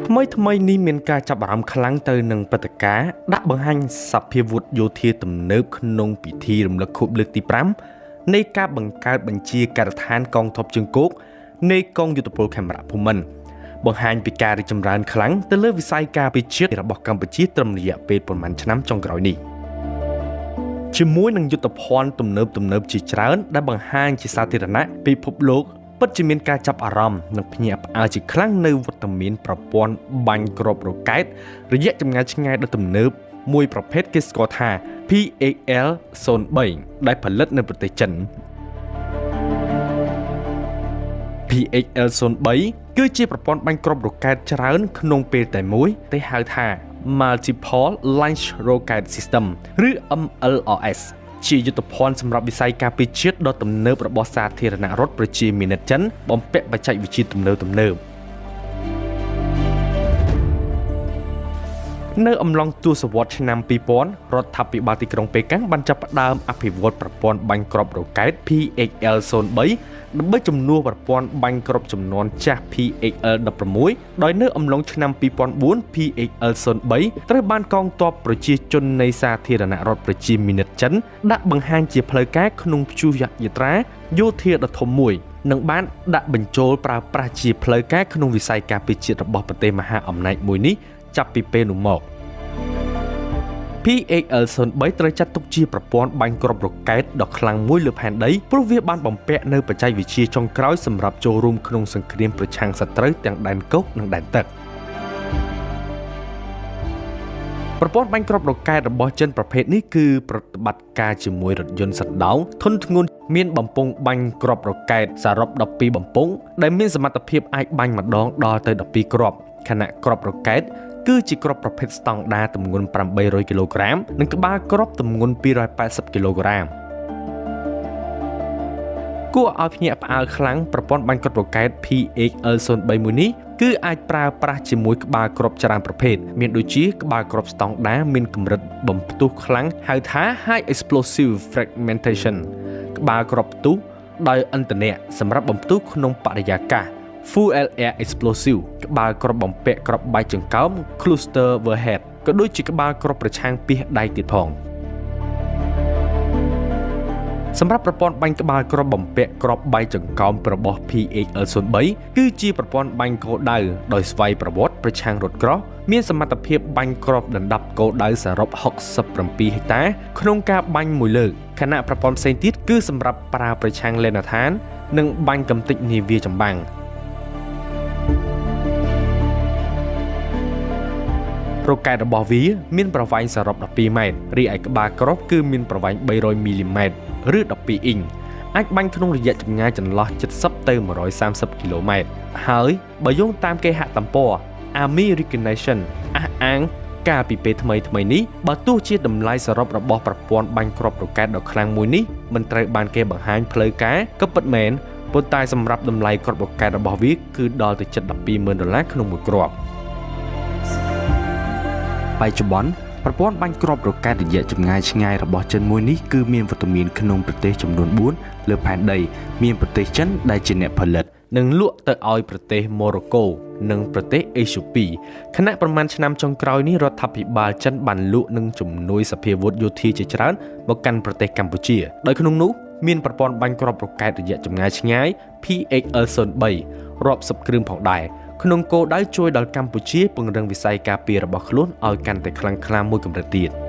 ថ្មីថ្មីនេះមានការចាប់អារម្មណ៍ខ្លាំងទៅនឹងព្រឹត្តិការណ៍ដាក់បង្ហាញសភាវុធយោធាទំនើបក្នុងពិធីរំលឹកខួបលើកទី5នៃការបង្កើតបញ្ជាការដ្ឋានកងទ័ពជើងគោកនៃកងយោធពលខេមរៈភូមិន្ទបង្ហាញពីការរីកចម្រើនខ្លាំងទៅលើវិស័យការពារជាតិរបស់កម្ពុជាត្រឹមរយៈពេលប្រមាណឆ្នាំចុងក្រោយនេះជាមួយនឹងយុទ្ធភ័ណ្ឌទំនើបទំនើបជាច្រើនដែលបង្ហាញជាសាធារណៈពិភពលោកពិតជាមានការចាប់អារម្មណ៍និងភ្ញាក់ផ្អើលជាខ្លាំងនៅវត្តមានប្រព័ន្ធបាញ់គ្រាប់រ៉ុកែតរយៈចម្ងាយឆ្ងាយដ៏ទំនើបមួយប្រភេទគេស្គាល់ថា PXL 03ដែលផលិតនៅប្រទេសចិន PXL 03គឺជាប្រព័ន្ធបាញ់គ្រាប់រ៉ុកែតច្រើនក្នុងពេលតែមួយដែលហៅថា Multiple Launch Rocket System ឬ MLRS ជាយុទ្ធភ័ណ្ឌសម្រាប់វិស័យការពារជាតិដ៏ទំនើបរបស់សាធារណរដ្ឋប្រជាមានិតចិនបំពាក់បច្ចេកវិទ្យាទំនើបទំនើបនៅអំឡុងទសវត្សរ៍ឆ្នាំ2000រដ្ឋាភិបាលទីក្រុងប៉េកាំងបានចាប់ផ្ដើមអភិវឌ្ឍប្រព័ន្ធបាញ់គ្រាប់រ៉ុកែត PXL 03ដើម្បីជំនួសប្រព័ន្ធបាញ់គ្រាប់ចំនួនចាស់ PXL 16ដោយនៅអំឡុងឆ្នាំ2004 PXL 03ត្រូវបានកងទ័ពប្រជាជននៃសាធារណរដ្ឋប្រជាមានិតចិនដាក់បង្ហាញជាផ្លូវការក្នុងព្យុះយាត្រាយោធាដ៏ធំមួយនិងបានដាក់បញ្ចូលប្រើប្រាស់ជាផ្លូវការក្នុងវិស័យការពារជាតិរបស់ប្រទេសមហាអំណាចមួយនេះចាប់ពីពេលនោះមក PXL 03ត្រូវចាត់ទុកជាប្រព័ន្ធបាញ់គ្រាប់រ៉ុកែតដ៏ខ្លាំងមួយលើផែនដីព្រោះវាបានបំពាក់នៅបច្ចេកវិទ្យាចុងក្រោយសម្រាប់ចូលរួមក្នុងសង្គ្រាមប្រឆាំងសត្រូវទាំងដែនគោកនិងដែនទឹកប្រព័ន្ធបាញ់គ្រាប់រ៉ុកែតរបស់ចិនប្រភេទនេះគឺប្រតិបត្តិការជាមួយរថយន្តសណ្ដោងធន់ធ្ងន់មានបំពង់បាញ់គ្រាប់រ៉ុកែតសរុប12បំពង់ដែលមានសមត្ថភាពអាចបាញ់ម្ដងដល់ទៅ12គ្រាប់ខណៈគ្រាប់រ៉ុកែតគឺជាគ្រាប់ប្រភេទស្តង់ដារទម្ងន់800គីឡូក្រាមនិងក្បាលគ្រាប់ទម្ងន់280គីឡូក្រាមគួរឲ្យភ្ញាក់ផ្អើលខ្លាំងប្រព័ន្ធបាញ់គ្រាប់រ៉ុកែត PXL 03មួយនេះគឺអាចប្រើប្រាស់ជាមួយក្បាលគ្រាប់ច្រើនប្រភេទមានដូចជាក្បាលគ្រាប់ស្តង់ដារមានកម្រិតបំផ្ទុះខ្លាំងហៅថា High Explosive Fragmentation ក្បាលគ្រាប់ផ្ទុះដោយឥន្ធនៈសម្រាប់បំផ្ទុះក្នុងបរិយាកាស Full Air Explosive ក្បាលគ្រាប់បំពាក់គ្រាប់បែកចង្កោម Cluster Warhead ក៏ដូចជាក្បាលគ្រាប់ប្រឆាំងពាសដៃទៀតផងសម្រាប់ប្រព័ន្ធបាញ់ក្បាលគ្រាប់បំពាក់គ្រាប់បែកចង្កោមរបស់ PXL 03គឺជាប្រព័ន្ធបាញ់គោលដៅដោយស្វ័យប្រវត្តិប្រឆាំងរថក្រោះមានសមត្ថភាពបាញ់គ្រាប់ដណ្ដប់គោលដៅសរុប67ហិកតាក្នុងការបាញ់មួយលើកខណៈប្រព័ន្ធផ្សេងទៀតគឺសម្រាប់ប្រើប្រឆាំងលេនដ្ឋាននិងបាញ់កំទេចនាវាចម្បាំងរ៉ុកែតរបស់វាមានប្រវែងសរុប12ម៉ែត្ររីឯក្បាលគ្រាប់គឺមានប្រវែង300មីលីម៉ែត្រឬ12អ៊ីងអាចបាញ់ក្នុងរយៈចម្ងាយចន្លោះ70ទៅ130គីឡូម៉ែត្រហើយបើយោងតាមគេហទំព័រ Army Recognition អះអាងកាលពីពេលថ្មីថ្មីនេះបើទោះជាតម្លៃសរុបរបស់ប្រព័ន្ធបាញ់គ្រាប់រ៉ុកែតដ៏ខ្លាំងមួយនេះមិនត្រូវបានគេបង្ហាញផ្លូវការក៏ពិតមែនប៉ុន្តែសម្រាប់តម្លៃគ្រាប់រ៉ុកែតរបស់វាគឺដល់ទៅជិត120,000ដុល្លារក្នុងមួយគ្រាប់បច្ចុប្បន្នប្រព័ន្ធបាញ់គ្រាប់រ៉ុកែតរយៈចម្ងាយឆ្ងាយរបស់ចិនមួយនេះគឺមានវត្តមានក្នុងប្រទេសចំនួន4លើផែនដីមានប្រទេសចិនដែលជាអ្នកផលិតនិងលក់ទៅឲ្យប្រទេសម៉ូរ៉ូកូនិងប្រទេសអេត្យូពីខណៈប្រមាណឆ្នាំចុងក្រោយនេះរដ្ឋាភិបាលចិនបានលក់និងជំនួយសភាវុធយោធាជាច្រើនមកកាន់ប្រទេសកម្ពុជាដោយក្នុងនោះមានប្រព័ន្ធបាញ់គ្រាប់រ៉ុកែតរយៈចម្ងាយឆ្ងាយ PXL 03រាប់សិបគ្រឿងផងដែរក្នុងគោលដៅជួយដល់កម្ពុជាពង្រឹងវិស័យការពាររបស់ខ្លួនឲ្យកាន់តែខ្លាំងក្លាមួយកម្រិតទៀត។